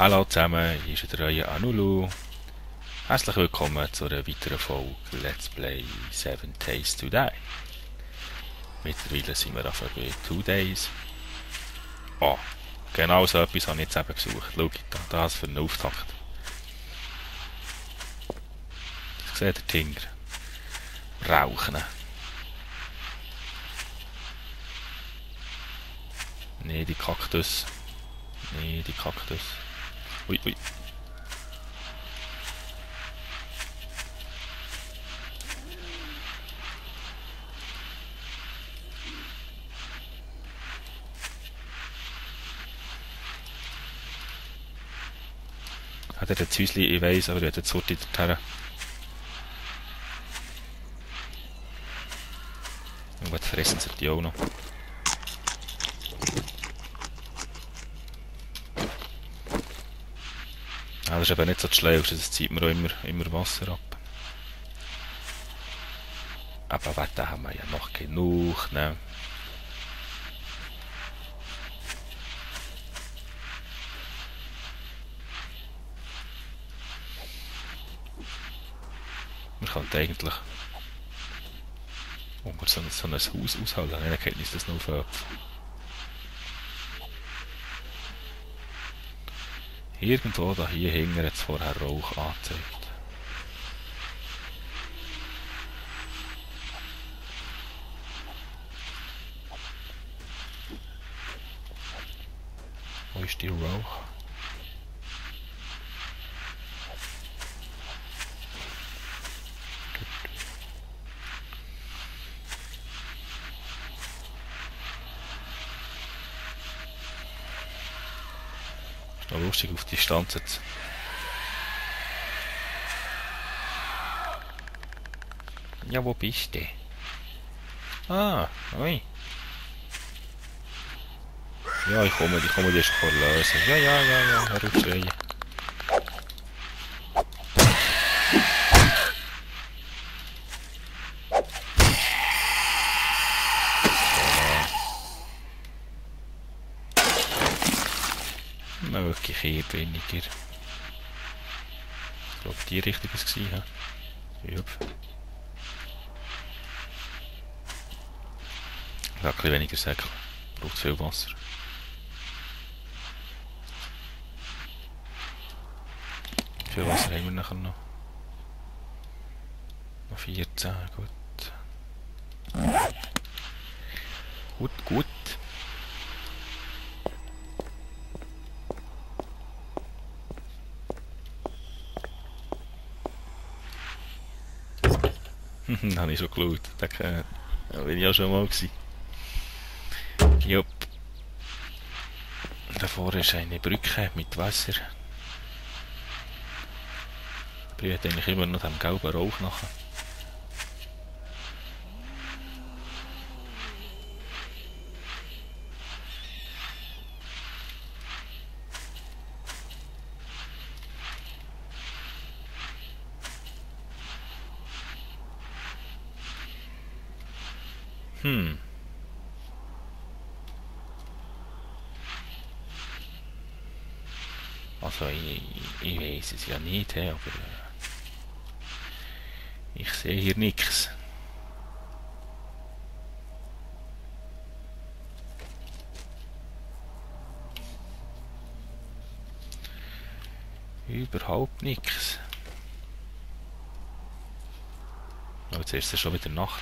Hallo zusammen, hier ist wieder euer Anulu. Herzlich willkommen zu einer weiteren Folge Let's Play 7 Days to Die. Mittlerweile sind wir auf bei 2 Days. Oh, genau so etwas habe ich jetzt eben gesucht. Schau da, das für einen Auftakt. Ich sehe den Tinger. Rauchen. Nee, die Kaktus. Nee, die Kaktus. Ui, ui. Hat er das Häuschen, ich weiss, aber er hat jetzt Sorte dorthin. Und jetzt fressen sie die auch noch. Ah, das ist eben nicht so das Schlauste, das zieht mir auch immer Wasser ab. Aber Wetter haben wir ja noch genug, ne? Man könnte eigentlich unter so ein Haus aushalten, dann kennt uns das noch auf. Irgendwo da hier hinten hat es vorher Rauch angezeigt. Wo ist die Rauch? Ist noch lustig auf die Distanz jetzt. Ja, wo bist du? Ah, oi. Ja, ich komme dir schon lösen. Ja, hör auf schreien. Wirklich eher weniger. Ich glaube, die Richtung war es. Jupp. Ich habe ein bisschen weniger Säcke. Braucht viel Wasser. Wie viel Wasser haben wir nachher noch? Noch 14, gut. Gut. Da habe ich schon geschaut. Da bin ich auch schon mal gewesen. Jupp. Davor ist eine Brücke mit Wasser. Brüht eigentlich immer noch dem gelben Rauch nachher. Also ich weiß es ja nicht, aber ich sehe hier nichts. Überhaupt nichts. Aber jetzt ist es schon wieder Nacht.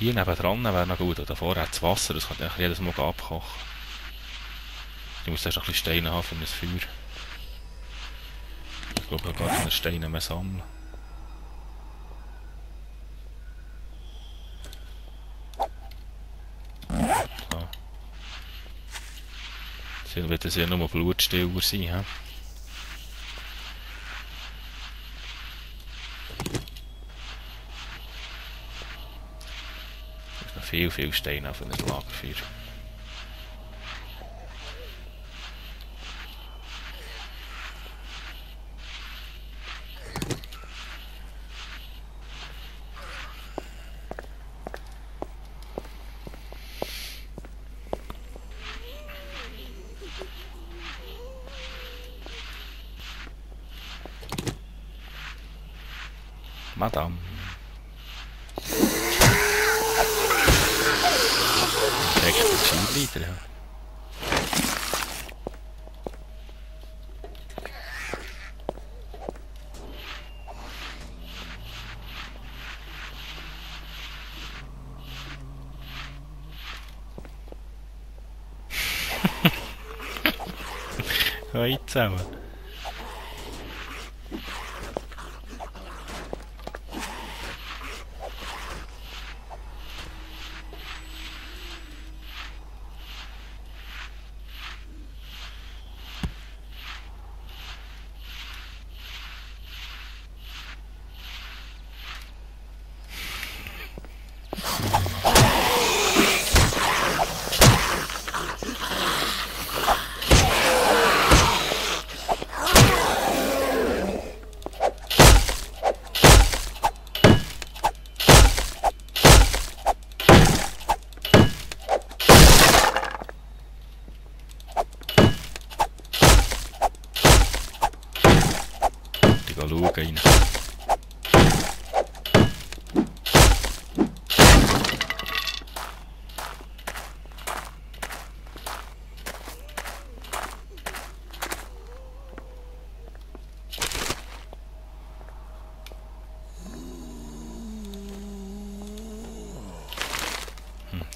Hier nebendran wäre noch gut, oder vorher hat es Wasser, das kann ich jedes Mal abkochen. Ich muss erst ein bisschen Steine haben für ein Feuer. Ich glaube, ich kann gar keine Steine mehr sammeln. So. Jetzt wird es ja nur Blutstiller sein, he? Viel Steine für ein Lagerfeuer. Madame. Direkt der Cheerleader, ja. Hoi zusammen. Schauen rein.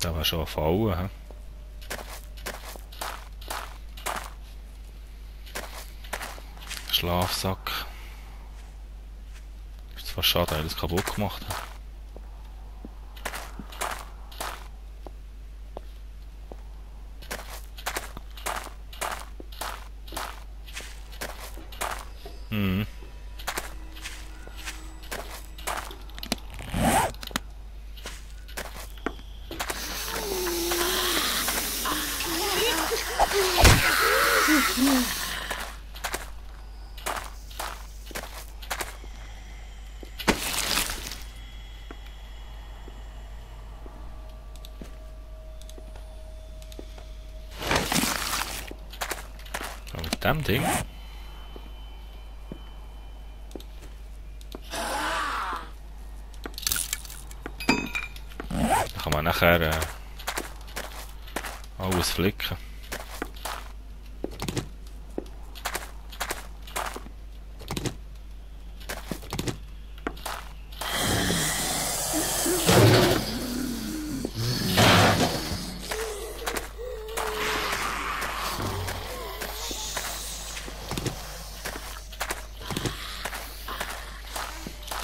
Da war schon ein Fallen. He? Schlafsack. Ist fast schade, dass ich das kaputt gemacht habe. Hm. Mit dem Ding. Da kann man nachher alles flicken.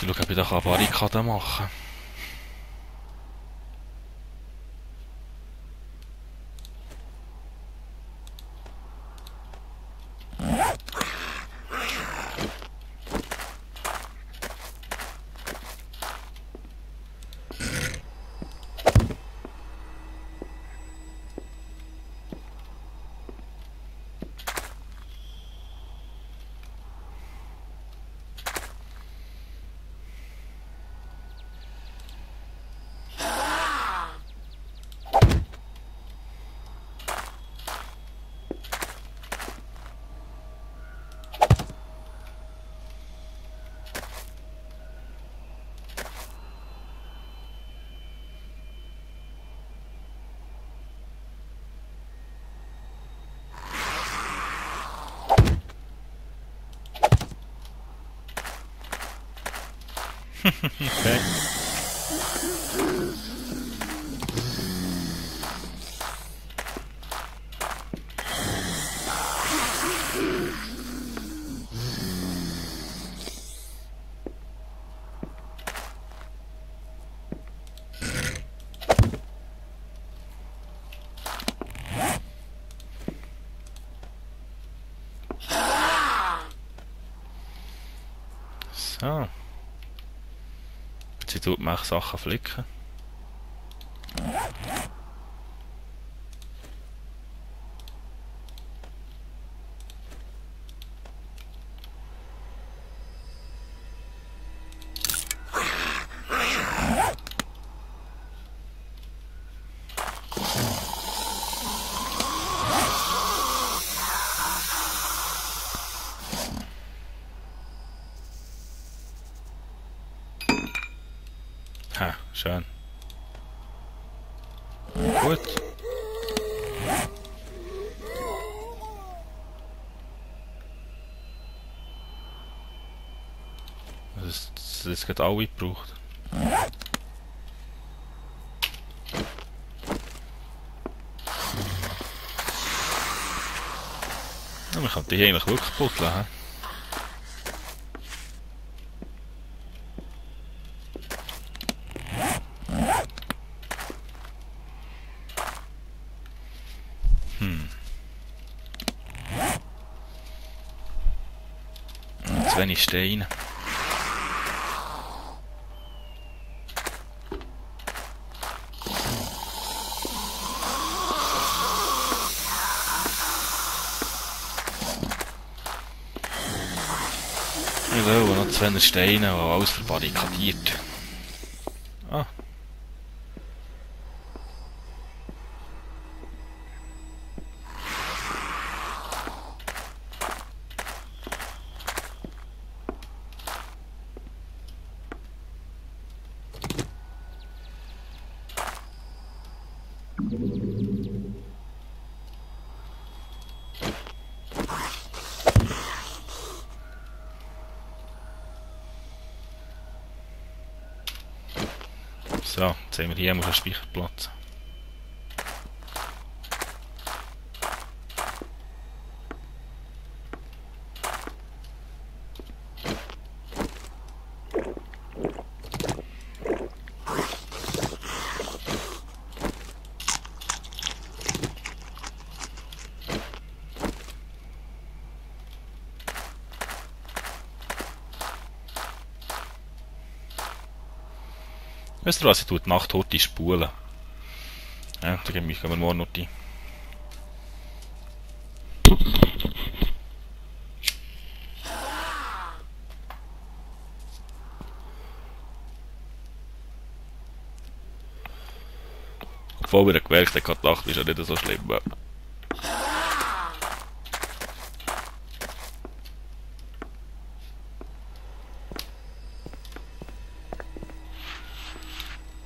Ich schaue, ob ich da Barrikaden machen kann. Okay. So. Sie tut mir auch Sachen flicken. Schön. Gut. Das ist gerade alle gebraucht. Ja, man kann die eigentlich wirklich putteln. He? Zu wenig Steine. Ich will noch 2 Steine, die alles verbarrikadiert. Ah. So, jetzt haben wir hier einen Speicherplatz. Weißt du was, ich tue die Nacht heute spulen. Ja, da gehen wir morgen noch rein. Obwohl wir gemerkt haben, die Nacht ist ja nicht so schlimm.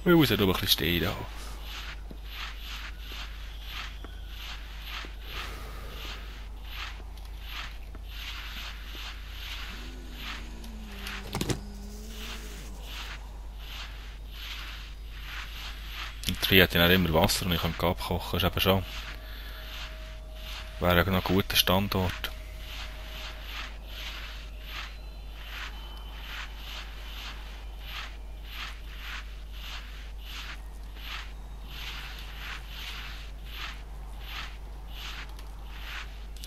Ich muss ja noch ein bisschen stehen haben. Und hier hat ja immer Wasser und ich kann abkochen, ist eben schon. Wäre noch ein guter Standort.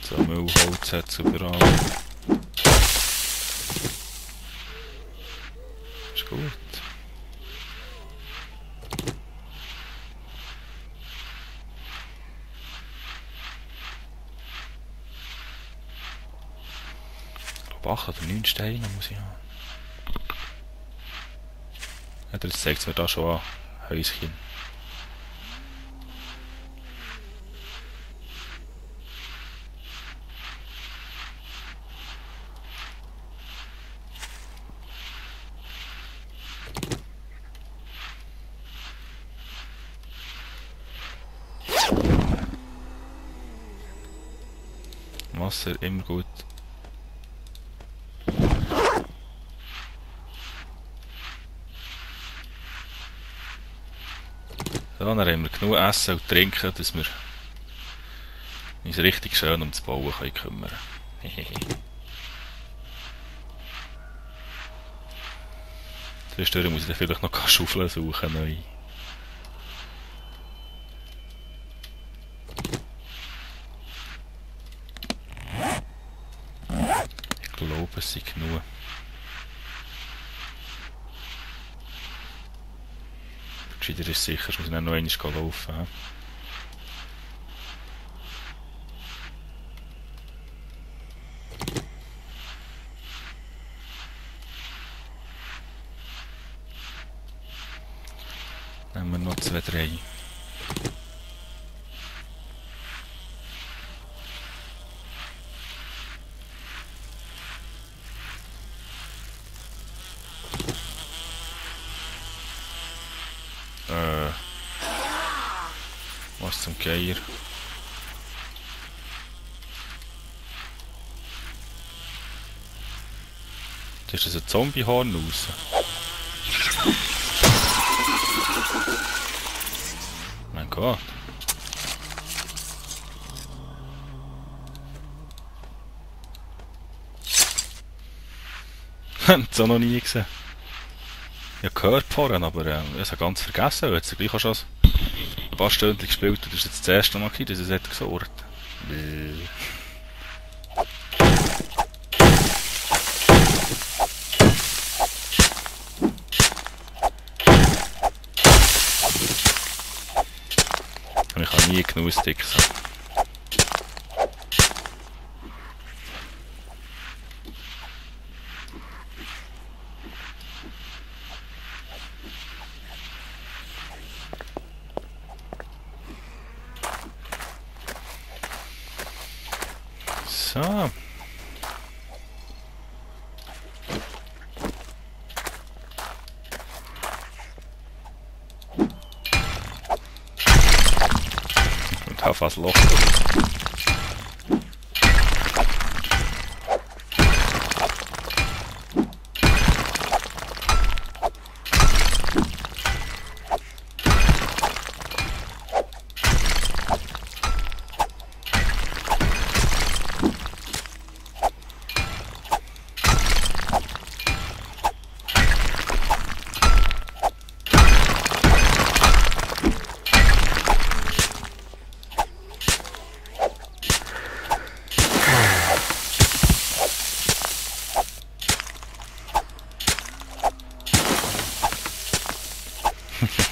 So, Müllholz hat es überall. Ist gut. Ich glaube 8 oder 9 Steine muss ich haben. Ja, das zeigt es mir da schon an. Häuschen. Wasser immer gut. So, dann haben wir genug Essen und Trinken, dass wir uns richtig schön um das Bauen können kümmern können. Zwischendurch muss ich dann vielleicht noch Schaufeln suchen neu. Ich glaube, es sind genug. Gescheiter ist sicher, ich muss dann noch einmal laufen. Nehmen wir noch 2, 3. Was zum Geier. Da ist ein Zombiehorn raus. Mein Gott. Das auch noch nie gesehen. Ich habe gehört vorhin, aber ich habe es ganz vergessen. Jetzt habe gleich auch schon ein paar Stunden gespielt und das ist jetzt das erste Mal, dass es hat gesurrt. Ich habe nie genug Sticks. So. Und habe fast Loch.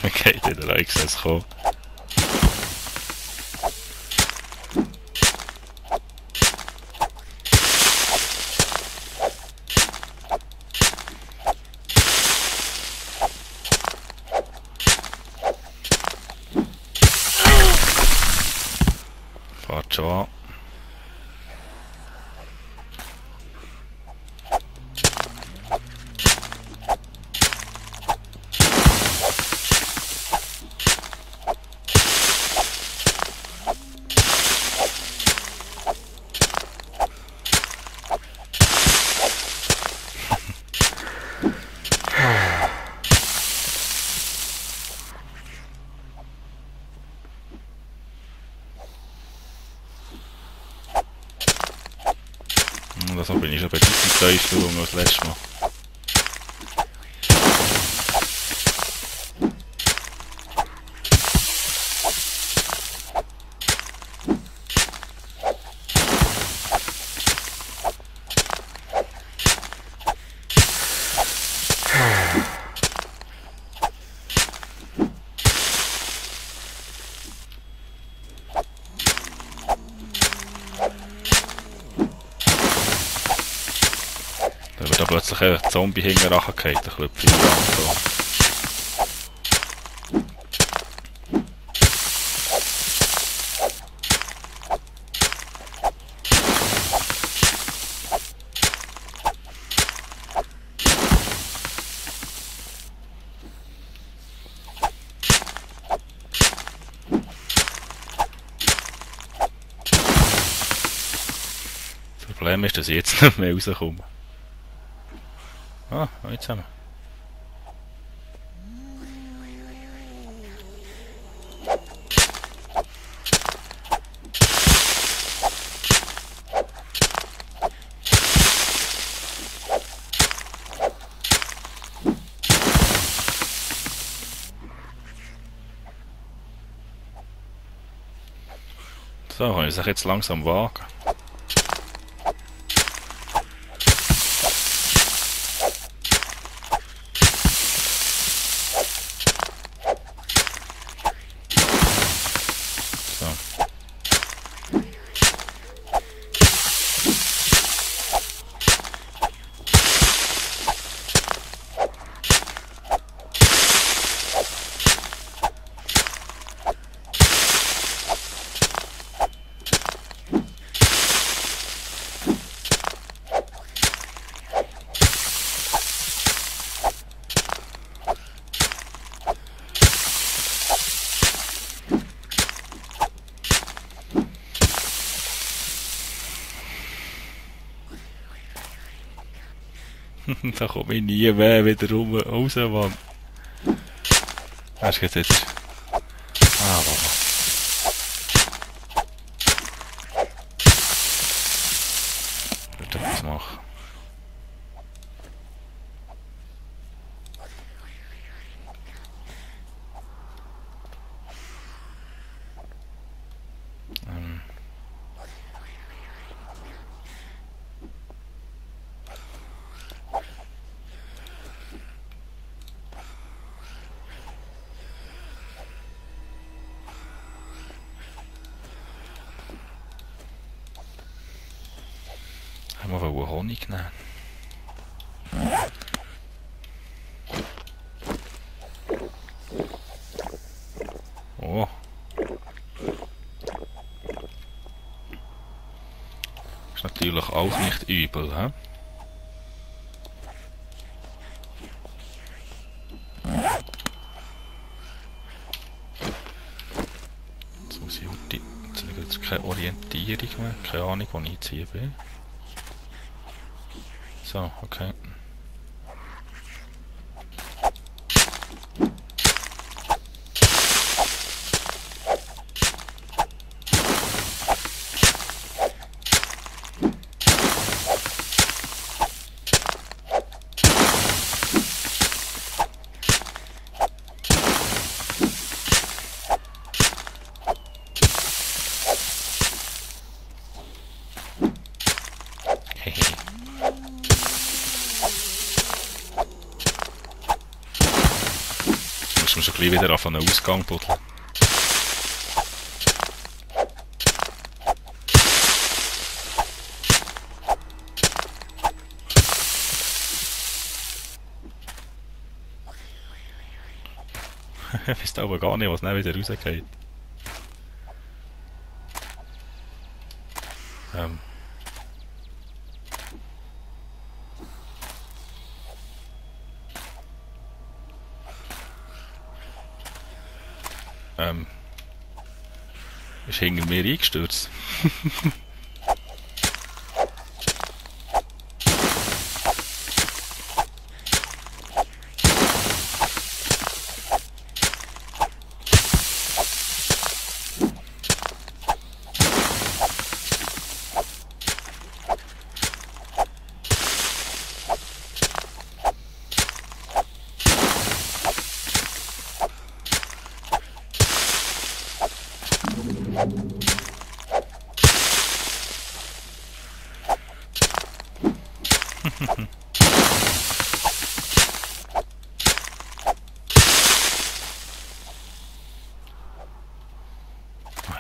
Okay, der Reichsess kommen. Fahrt schon an. Das bin ich schon bei dieser Einstellung als letztes Mal. Da wird da plötzlich ein Zombie hinten rangefallen, ein Klöpfchen dran. Das Problem ist, dass ich jetzt nicht mehr rauskomme. Ah, jetzt haben wir. So, kann ich sich jetzt langsam wagen. Da komme ich nie mehr wieder raus, Mann. Hast du jetzt? Ah, warte. Ich würde das machen. Wir wollen Honig nehmen. Oh. Ist natürlich auch nicht übel, hä? Jetzt muss ich heute... Jetzt habe ich jetzt keine Orientierung mehr. Keine Ahnung, wo ich jetzt hier bin. So, okay. Muss man schon gleich wieder auf einen Ausgang buddeln. Ich weiß aber gar nicht, was dann wieder rausgeht. Ist hinter mir eingestürzt.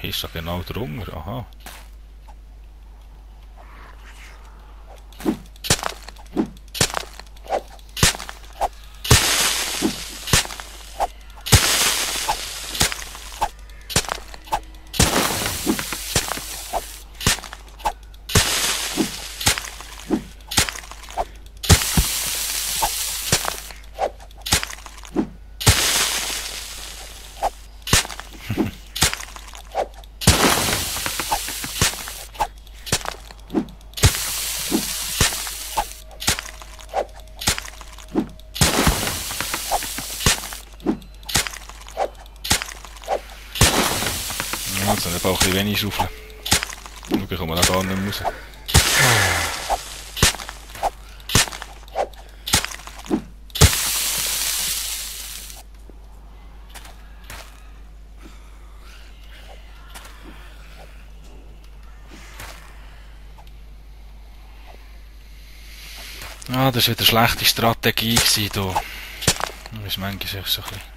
Hier ist doch genau drunter, aha. Also, dann brauche ich wenig Schaufeln. Schau, ich komme da gar nicht mehr raus. Ah, das war wieder eine schlechte Strategie hier. Das ist manchmal echt so ein bisschen.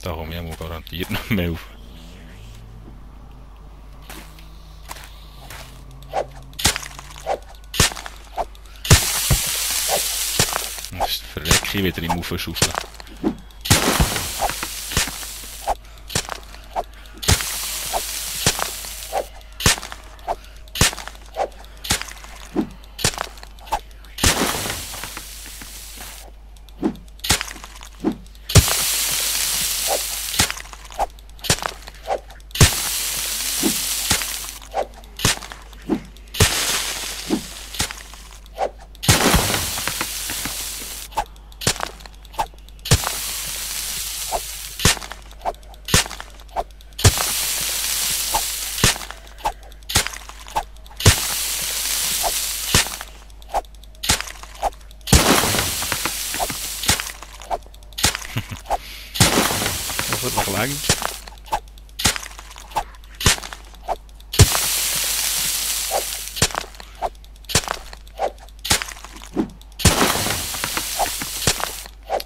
Da komme ich ja garantiert noch mehr auf. Das ist verreckt Decke wieder im Aufschaufeln. Das wird noch lang.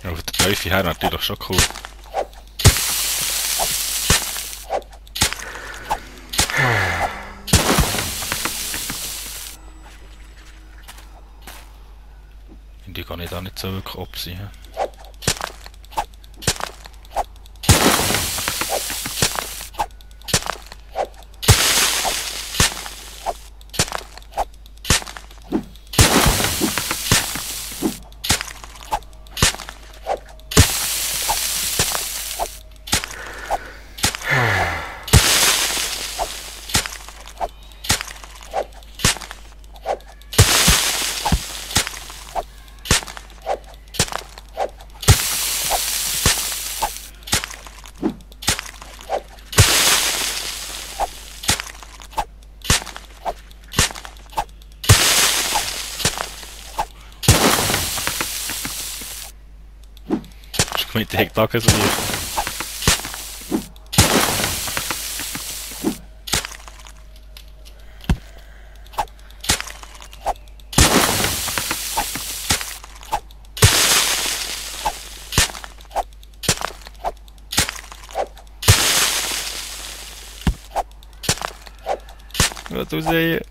Ja, auf der Teufel her natürlich schon cool. Die kann ich da nicht so wirklich absehen. Mit dem Tageslicht. Was du sehen?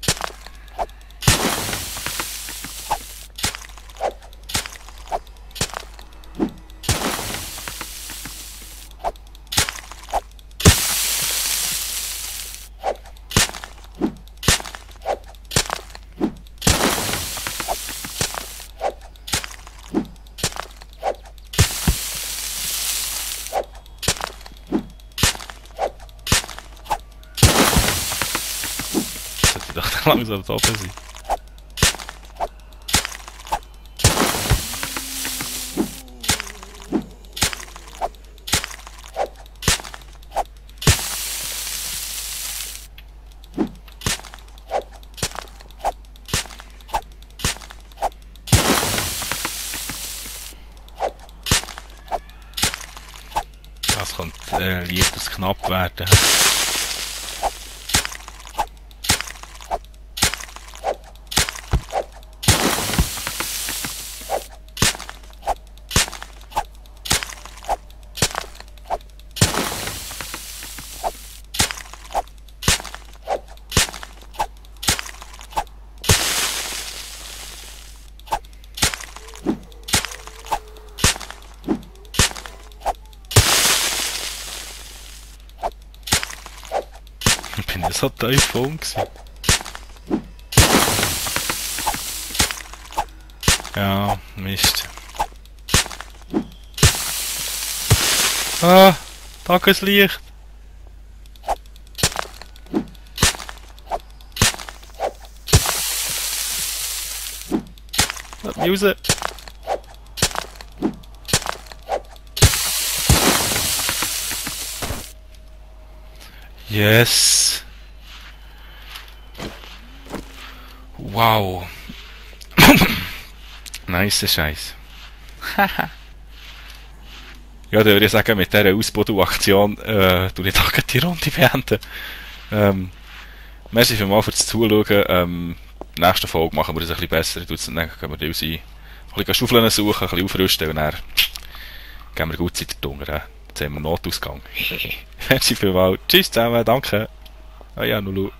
Ich dachte langsam da oben sein. Das könnte leichtes knapp werden. Bin ich so tief oben gewesen? Ja, Mist. Ah, Tageslicht. Lass mich raus. Yes. Wow. Nice Scheiß. Ja, dann würde ich sagen, mit dieser Ausbauaktion tue ich da die Runde beenden. Merci vielmals fürs Zuschauen. Nächste Folge machen wir das ein bisschen besser. Dann können wir uns ein bisschen Schaufeln suchen, ein bisschen aufrüsten und dann gehen wir gut Zeit drunter. Jetzt haben wir Notausgang. Merci vielmals. Tschüss zusammen, danke. Euer Nulu.